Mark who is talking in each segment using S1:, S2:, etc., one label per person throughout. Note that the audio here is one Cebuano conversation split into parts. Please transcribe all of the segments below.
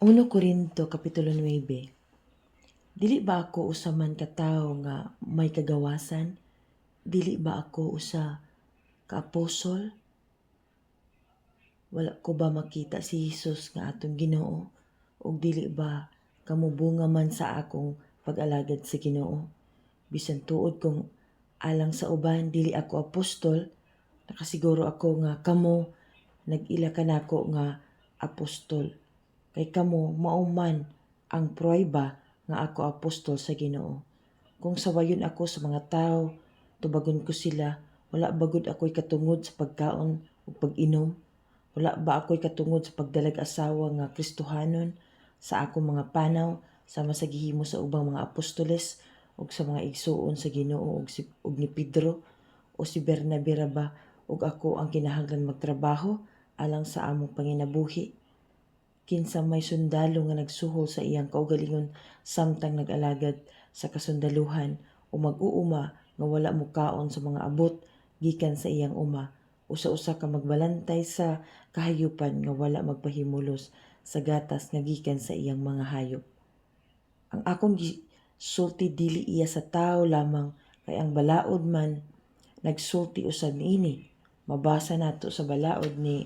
S1: 1 Korinto Kapitulo 9. Dili ba ako usa man ka tawo nga may kagawasan? Dili ba ako usa ka apostol? Wala ko ba makita si Jesus nga atong Ginoo? Ug dili ba kamo bunga man sa akong pag-alagad sa Ginoo? Bisan tuod kung alang sa uban dili ako apostol, nakasiguro ako nga kamo nag-ila kanako nga apostol. Kay kamo mao man ang pruweba nga ako apostol sa Ginoo. Kung sawayon ako sa mga tawo, tubagon ko sila, wala ba gud ako'y katungod sa pagkaon ug pag-inom? Wala ba ako'y katungod sa pagdalag asawa nga Kristohanon sa akong mga panaw, sama sa gihimo sa ubang mga apostoles ug sa mga igsuon sa Ginoo ug ni Pedro? O si Bernabe ra ba ug ako ang kinahanglan magtrabaho alang sa among panginabuhi? Kinsa may sundalo nga nagsuhol sa iyang kaugalingon samtang nag-alagad sa kasundaluhan o mag-uuma nga wala mokaon sa mga abot gikan sa iyang uma? Usa-usa ka magbalantay sa kahayupan nga wala magpahimulos sa gatas nga gikan sa iyang mga hayop? Ang akong gisulti dili iya sa tawo lamang, kay ang balaod man nagsulti usab niini. Mabasa nato sa balaod ni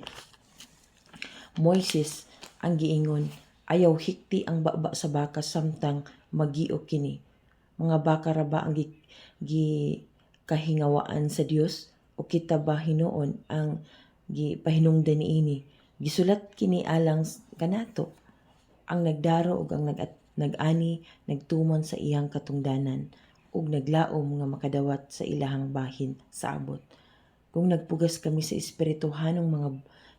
S1: Moises ang giingon, "Ayaw hikti ang baba sa baka samtang magio kini." Mga baka ra ba ang gikahingawaan sa Dios o kita ba hinuon ang gipahinungdan niini? Gisulat kini alang kanato. Ang nagdaro ug ang nag-ani nagtuman sa iyang katungdanan ug naglaom nga makadawat sa ilahang bahin sa abot. Kung nagpugas kami sa espirituhanong mga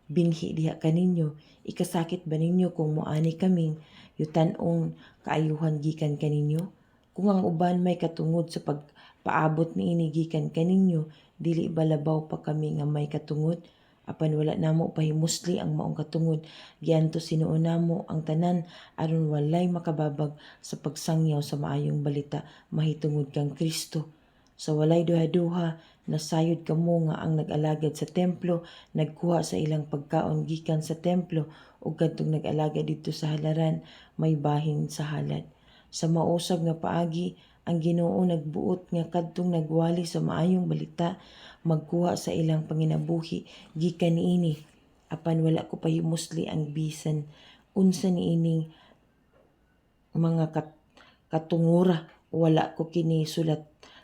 S1: binhi diha kaninyo, ikasakit ba ninyo kung moani kaming yutan-ong kaayuhan gikan kaninyo? Kung ang uban may katungod sa pagpaabot niini gikan kaninyo, dili ba labaw pa kami nga may katungod? Apan wala namo pahimusli ang maong katungod. Giantos hinuon namo ang tanan aron walay makababag sa pagsangyaw sa maayong balita mahitungod kang Kristo. Sa walay duha-duha, nasayod kamo nga ang nag-alagad sa templo nagkuha sa ilang pagkaon gikan sa templo, ug kadtong nag-alagad didto sa halaran may bahin sa halad. Sa mao usab nga paagi, ang Ginoo nagbuot nga kadtong nagwali sa maayong balita magkuha sa ilang panginabuhi gikan niini. Apan wala ko pahimusli ang bisan unsa niining mga katungura. Wala ko kini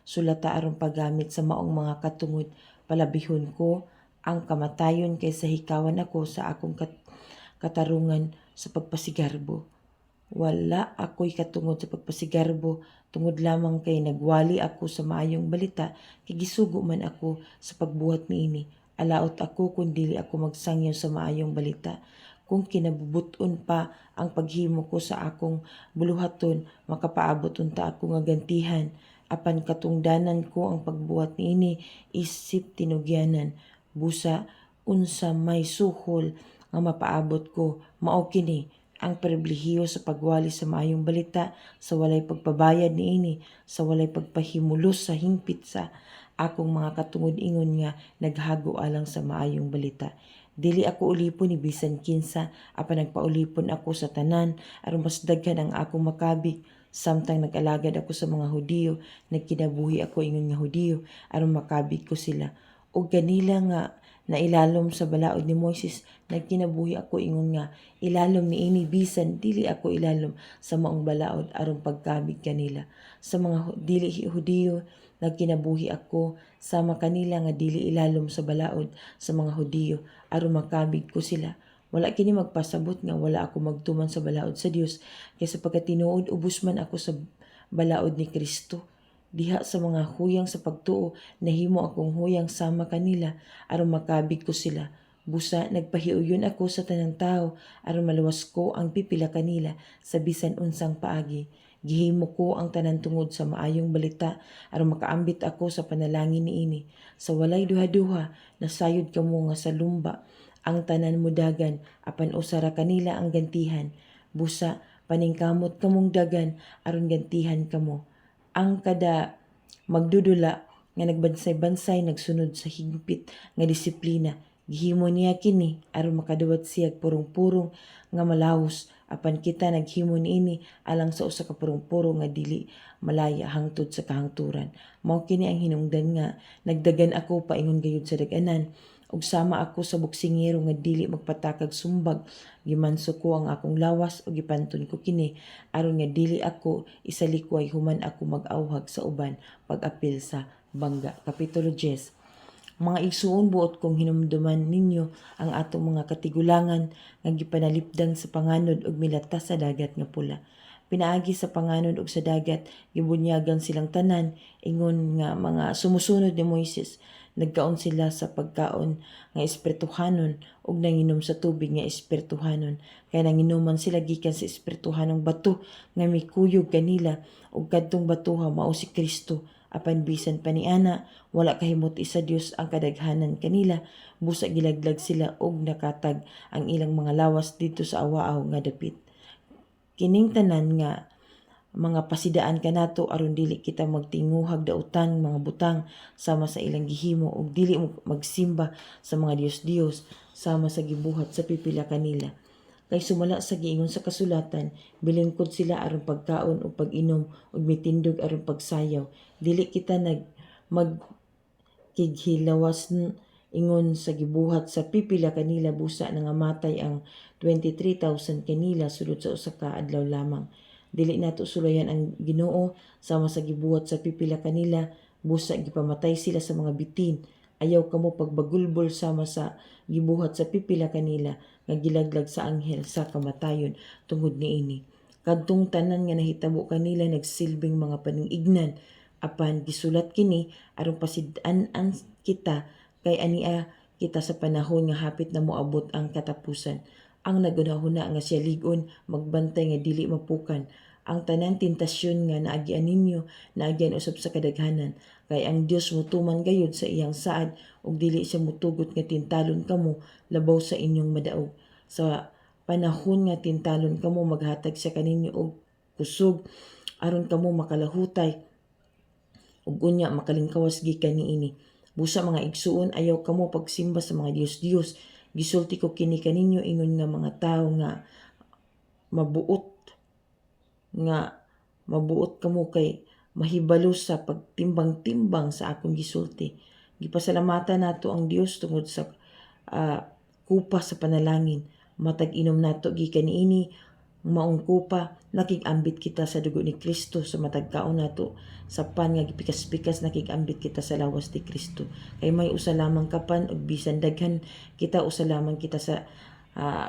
S1: sulata aron paggamit sa maong mga katungod. Palabihon ko ang kamatayon kaysa hikawan ako sa akong katarungan sa pagpasigarbo. Wala ako'y katungod sa pagpasigarbo tungod lamang kay nagwali ako sa maayong balita, kay gisugo man ako sa pagbuhat niini. Alaot ako kung dili ako magsangyaw sa maayong balita. Kung kinabubut-on pa ang paghimo ko sa akong buluhaton, makapaabot unta ako nga gantihan. Apan katungdanan ko ang pagbuhat niini isip tinugyanan. Busa unsa may suhol nga mapaabot ko, mao kini ang pribilehiyo sa pagwali sa maayong balita sa walay pagpabayad niini, sa walay pagpahimulos sa hingpit sa akong mga katungod ingon nga naghago alang sa maayong balita. Dili ako ulipon ni bisan kinsa, apan nagpaulipon ako sa tanan aron mas daghan ang akong makabig. Samtang nag-alagad ako sa mga Hudiyo, nagkinabuhi ako ingon nga Hudiyo aron makabig ko sila. Ug kanila nga nailalom sa balaod ni Moises, nagkinabuhi ako ingon nga ilalom niini bisan dili ako ilalom sa maong balaod aron pagkabig kanila. Sa mga dili Hudiyo, nagkinabuhi ako sama kanila nga dili ilalom sa balaod sa mga Hudiyo aron makabig ko sila. Wala kini magpasabot nga wala ako magtuman sa balaod sa Dios, kay sa pagkatinuod ubos man ako sa balaod ni Kristo. Diha sa mga huyang sa pagtuo, nahimo akong huyang sama kanila aron makabig ko sila. Busa nagpahiuyon ako sa tanang tawo aron maluwas ko ang pipila kanila sa bisan unsang paagi. Gihimo ko ang tanan tungod sa maayong balita aron makaambit ako sa panalangin niini. Sa walay duha-duha, nasayod kamo nga sa lumba ang tanan mudagan, apan usa ra kanila ang gantihan. Busa paningkamot kamong dagan aron gantihan kamo. Ang kada magdudula nga nagbansay-bansay nagsunod sa higpit nga disiplina. Gihimo niya kini aron makadawat siya purong-purong nga malawos. Apan kita naghimo niini alang sa usa ka purong-puro nga dili malaya hangtod sa kahangturan. Mao kini ang hinungdan nga nagdagan ako paingon gayud sa dag-anan, ug sama ako sa boksingero nga dili magpatakag sumbag, gimanso ko ang akong lawas ug gipanton ko kini aron nga dili ako isalikway human ako mag-awhag sa uban pag-apil sa bangga. Kapitulo 10. Mga igsuon, buot kong hinumduman ninyo ang atong mga katigulangan nga gipanalipdan sa panganod ug milatas sa Dagat nga Pula. Pinaagi sa panganod ug sa dagat, gibunyagan silang tanan ingon nga mga sumusunod ni Moises. Nagkaon sila sa pagkaon nga espirituhanon ug nanginom sa tubig nga espirituhanon. Kay nanginuman sila gikan sa espirituhanong bato nga mikuyog kanila, ug kadtong batoha mao si Kristo. Apan bisan pa niana, wala kahimuti sa Dios ang kadaghanan kanila, busa gilaglag sila ug nakatag ang ilang mga lawas didto sa awaaw nga dapit. Kining tanan nga mga pasidaan kanato aron dili kita magtinguhag dautan mga butang sama sa ilang gihimo ug dili magsimba sa mga diyos-diyos sama sa gibuhat sa pipila kanila. Kay sumala sa giingon sa kasulatan, bilingkod sila aron pagkaon ug pag-inom ug mitindog aron pagsayaw. Dili kita nag magkighilawas ingon sa gibuhat sa pipila kanila, busa nangamatay ang 23,000 kanila sulod sa usa ka adlaw lamang. Dili nato sulayan ang Ginoo sama sa gibuhat sa pipila kanila, busa gipamatay sila sa mga bitin. Ayaw kamo pagbagulbol sama sa gibuhat sa pipila kanila nga gilaglag sa anghel sa kamatayon tungod niini. Kadtong tanan nga nahitabo kanila nagsilbing mga paningignan, apan gisulat kini aron pasid-an kita kay ania kita sa panahon nga hapit na moabot ang katapusan. Ang naghunahuna nga siya lig-on, magbantay nga dili mapukan. Ang tanan tentasyon nga naagian ninyo, naagian usab sa kadaghanan. Kay ang Dios motuman gayud sa iyang saad ug dili siya motugot nga tintalon kamo labaw sa inyong madaog. Sa panahon nga tintalon kamo, maghatag siya kaninyo og kusog aron kamo makalahutay ug unya makalingkawas gikan niini. Busa, mga igsuon, ayaw kamo pagsimba sa mga diyos-diyos. Gisulti ko kini kaninyo ingon nga mga tawo nga mabuot kamo kay mahibalo sa pagtimbang-timbang sa akong gisulti. Gipasalamatan nato ang Dios tungod sa kupa sa panalangin. Matag inom nato gikan niini maong kupa, nakig-ambit kita sa dugo ni Kristo. Sa matag kaon nato sa pan nga gipikas-pikas, nakig-ambit kita sa lawas ni Kristo. Kay may usa lamang ka pan ug bisan daghan kita, usa lamang kita sa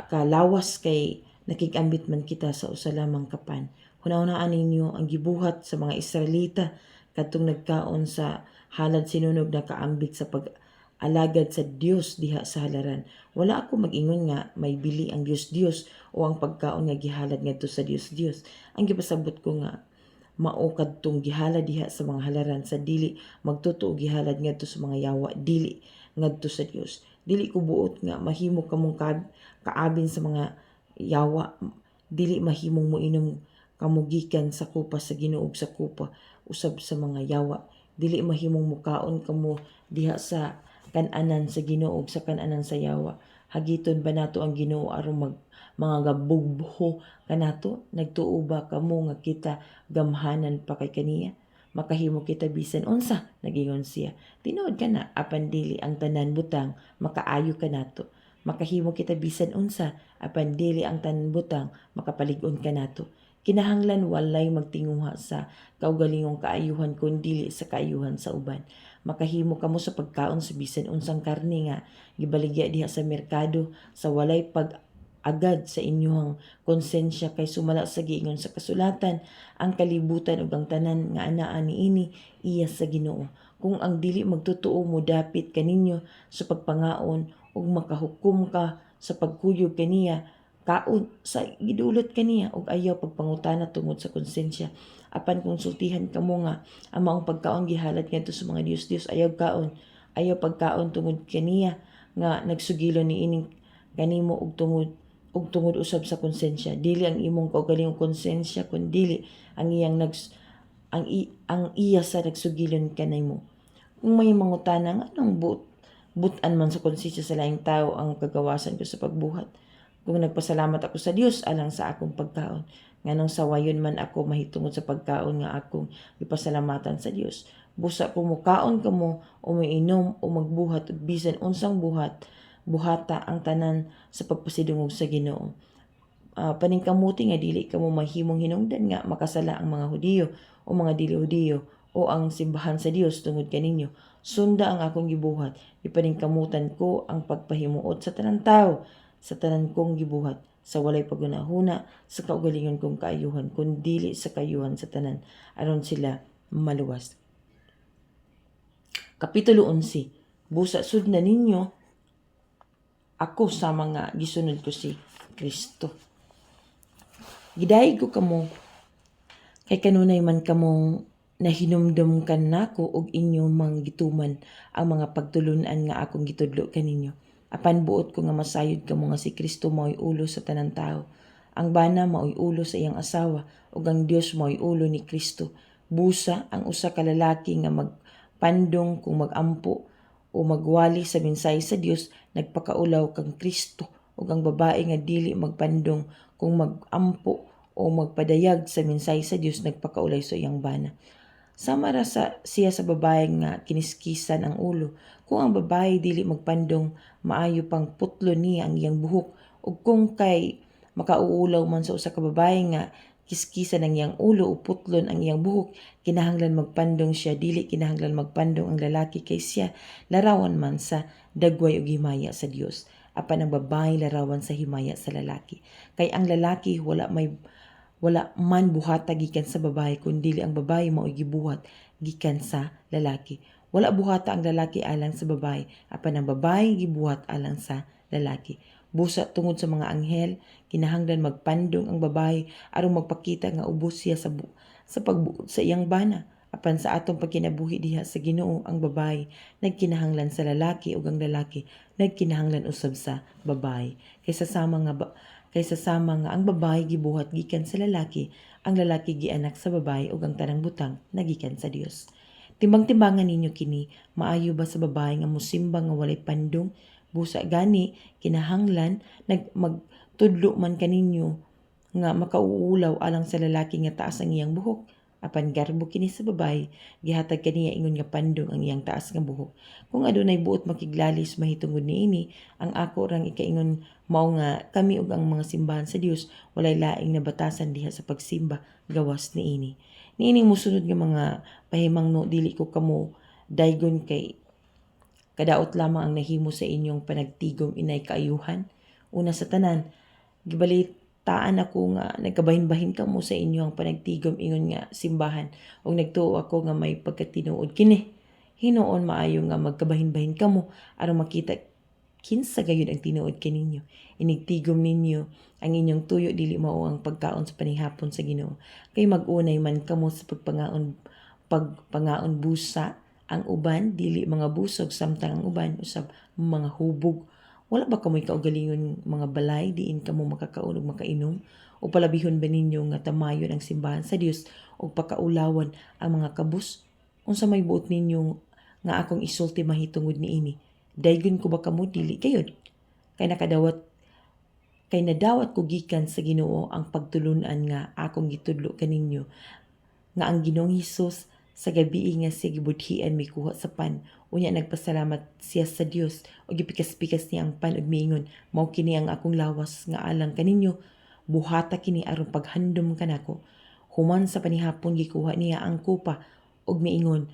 S1: kalawas kay nakig-ambit man kita sa usa lamang ka pan. Hunahunaan ninyo ang gibuhat sa mga Israelita kadtong nagkaon sa halad sinunog, nakaambit sa pag-alagad sa Dios diha sa halaran. Wala ako mag-ingon nga may bili ang Dios-Dios o ang pagkaon nga gihalad ngadto sa Dios-Dios. Ang gipasabot ko nga mao kadtong gihalad diha sa mga halaran sa dili magtotoo gihalad ngadto sa mga yawa, dili ngadto sa Dios. Dili ko buot nga mahimo kamong kaabin sa mga yawa. Dili mahimong moinom kamo gikan sa kupa sa Ginoo ug sa kupa usab sa mga yawa. Dili mahimong mukaon kamo diha sa kan-anan sa Ginoo ug sa kan-anan sa yawa. Hagiton ba nato ang Ginoo aron mag mga gabugbo kanato? Nagtuo ba kamo nga kita gamhanan pa kay kaniya? "Makahimo kita bisan unsa," nagingon siya. Tinuod kana, apan dili ang tanan butang makaayo kanato. "Makahimo kita bisan unsa, apan dili ang tanan butang makapalig-on kanato." Kinahanglan walay magtinguha sa kaugalingong kaayuhan kun dili sa kaayuhan sa uban. Makahimo kamo sa pagkaon sa bisan unsang karne nga gibaligya diha sa merkado sa walay pag agad sa inyong konsensya, kay sumala sa giingon sa kasulatan, ang kalibutan ug ang tanan nga anaa niini iya sa Ginoo. Kung ang dili magtotoo modapit kaninyo sa pagpangaon ug makahukom ka sa pagkuyog kaniya, kaon sa gidulot kaniya ug ayaw pagpangutana tungod sa konsensya. Apan kung sultihan kamo nga ang maong pagkaon gihalad ngadto sa mga diyos-diyos, ayaw kaon, ayaw pagkaon tungod kaniya nga nagsugilon niining kanimo ug tungod usab sa konsensya. Dili ang imong kaugalingong konsensya kun dili ang iyang nags ang, i, ang iya sa nagsugilon kanimo. Kung may mangutana nga anong buot-an man sa konsensya sa laing tawo ang kagawasan ko sa pagbuhat. Kung nagpasalamat ako sa Dios alang sa akong pagkaon, nganong sawayon man ako mahitungod sa pagkaon nga akong gipasalamatan sa Dios? Busa kung mukaon kamo o moinom o magbuhat og bisan unsang buhat, buhata ang tanan sa pagpasidungog sa Ginoo. Paningkamuti nga dili kamo mahimong hinungdan nga makasala ang mga Hudiyo o mga dili Hudiyo o ang simbahan sa Dios tungod kaninyo. Sunda ang akong gibuhat. Gipaningkamutan ko ang pagpahimuot sa tanan tawo sa tanan kong gibuhat sa walay paghunahuna sa kaugalingon kong kaayuhan, kun dili sa kaayuhan sa tanan, aron sila maluwas. Kapitulo 11. Busa sudna ninyo ako sama nga gisunod ko si Kristo. Gidayeg ko kamo kay kanunay man kamong nahinumdum kanako ug inyo mang gituman ang mga pagtulun-an nga akong gitudlo kaninyo. Apan buot ko nga masayod kamo nga si Kristo mao'y ulo sa tanan tawo. Ang bana mao'y ulo sa iyang asawa ug ang Dios mao'y ulo ni Kristo. Busa ang usa ka lalaki nga magpandong kung magampo o magwali sa mensahe sa Dios, nagpakaulaw kang Kristo, ug ang babae nga dili magpandong kung magampo o magpadayag sa mensahe sa Dios, nagpakaulay sa iyang bana. Sama ra sa siya sa babae nga kiniskisan ang ulo. Kung ang babae dili magpandong, maayo pang putlo niya ang iyang buhok, ug kung kay makauulaw man sa usa ka babae nga kiskisan ang iyang ulo o putlon ang iyang buhok, kinahanglan magpandong siya. Dili kinahanglan magpandong ang lalaki kay siya larawan man sa dagway ug himaya sa Dios. Apan ang babae larawan sa himaya sa lalaki. Kay ang lalaki wala man buhata gikan sa babae, kun dili ang babae mao'y gibuhat gikan sa lalaki. Wala buhata ang lalaki alang sa babae, apan ang babae gibuhat alang sa lalaki. Busa tungod sa mga anghel, kinahanglan magpandong ang babae aron magpakita nga ubos siya sa pagbuot sa iyang bana. Apan sa atong pagkinabuhi diha sa Ginoo, ang babae nagkinahanglan sa lalaki ug ang lalaki nagkinahanglan usab sa babae. Kaysa sama nga ang babae gibuhat gikan sa lalaki, ang lalaki gianak sa babae ug ang tanang butang nagikan sa Dios. Timbang-timbangan ninyo kini, maayo ba sa babae nga musimba nga walay pandong? Busa gani kinahanglan magtudlo man kaninyo nga makauulaw alang sa lalaki nga taas ang iyang buhok. Apan garbo kini sa babae, gihatag kaniya ingon nga pandong ang iyang taas nga buhok. Kung adunay buot makiglalis mahitungod niini, ang ako rang ikaingon mao nga kami ug ang mga simbahan sa Dios walay laing nabatasan diha sa pagsimba gawas niini. Niining mosunod nga mga pahimangno, dili ko kamo daygon kay kadaot lamang ang nahimo sa inyong panagtigom inay kaayuhan. Una sa tanan, gibalitaan ako nga nagkabahin-bahin kamo sa inyong panagtigom ingon nga simbahan, ug nagtuo ako nga may pagkatinuod kini. Hinuon maayo nga magkabahin-bahin kamo aron makita kinsa gayud ang tinuod kaninyo. Inigtigom ninyo, ang inyong tuyo dili mao ang pagkaon sa panihapon sa Ginoo. Kay mag-unay man kamo sa pagpangaon, busa ang uban dili mga busog samtang ang uban usab mga hubog. Wala ba kamoy kaugalingon mga balay diin kamo makakaon ug makainom? O palabihon ba ninyo nga tamayon ang simbahan sa Dios ug pakaulawan ang mga kabus? Unsa may buot ninyo nga akong isulti mahitungod niini? Daygon ko ba kamo? Dili gayud. Kay nadawat ko gikan sa Ginoo ang pagtulun-an nga akong gitudlo kaninyo, nga ang Ginoong Hesus, sa gabii nga siya gibudhian, mikuha sa pan, unya nagpasalamat siya sa Dios ug gipikas-pikas niya ang pan ug miingon, "Mao kini ang akong lawas nga alang kaninyo. Buhata kini aron paghandom kanako." Human sa panihapon, gikuha niya ang kupa ug miingon,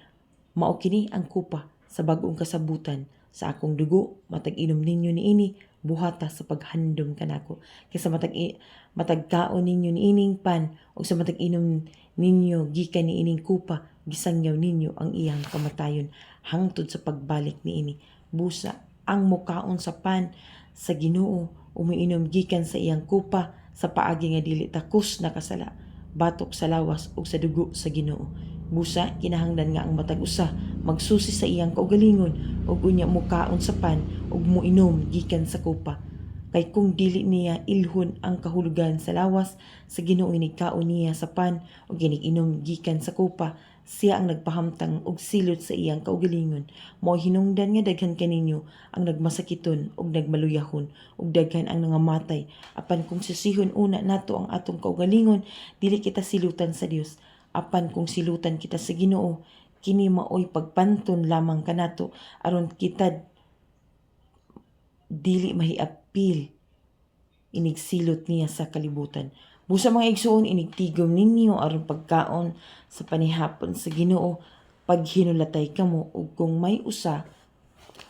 S1: "Mao kini ang kupa sa bag-ong kasabutan sa akong dugo. Matag inom ninyo niini, buhata sa paghandom kanako. Kay sa matag kaon ninyo niining pan ug sa matag inom ninyo gikan niining kupa, gisangyaw ninyo ang iyang kamatayon hangtod sa pagbalik niini. Busa ang mukaon sa pan sa Ginoo o moinom gikan sa iyang kupa sa paagi nga dili takos, nakasala batok sa lawas ug sa dugo sa Ginoo. Busa kinahanglan nga ang matag usa magsusi sa iyang kaugalingon ug unya mukaon sa pan ug moinom gikan sa kupa. Kay kung dili niya ilhon ang kahulugan sa lawas sa Ginoo inig kaon niya sa pan ug inig inom gikan sa kupa, Siya ang nagpahamtang og silot sa iyang kaugalingon. Mao hinungdan nga daghan kaninyo ang nagmasakiton ug nagmaluyahon, ug daghan ang nangamatay. Apan kung sisihon una nato ang atong kaugalingon, dili kita silutan sa Dios. Apan kung silutan kita sa Ginoo, kini maoy pagpanton lamang kanato aron kita dili mahiapil inigsilot niya sa kalibutan. Busa, mga igsuon, inigtigom ninyo aron pagkaon sa panihapon sa Ginoo, paghinulatay kamo, ug kung may usa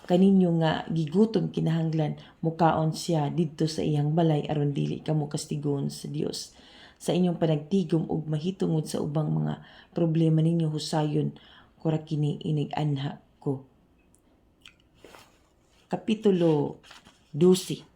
S1: kaninyo nga gigutom, kinahanglan mukaon siya didto sa iyang balay aron dili kamo kastigon sa Dios sa inyong panagtigom ug mahitungod sa ubang mga problema ninyo. Husayon ko ra kini inig-anha ko. Kapitulo 12.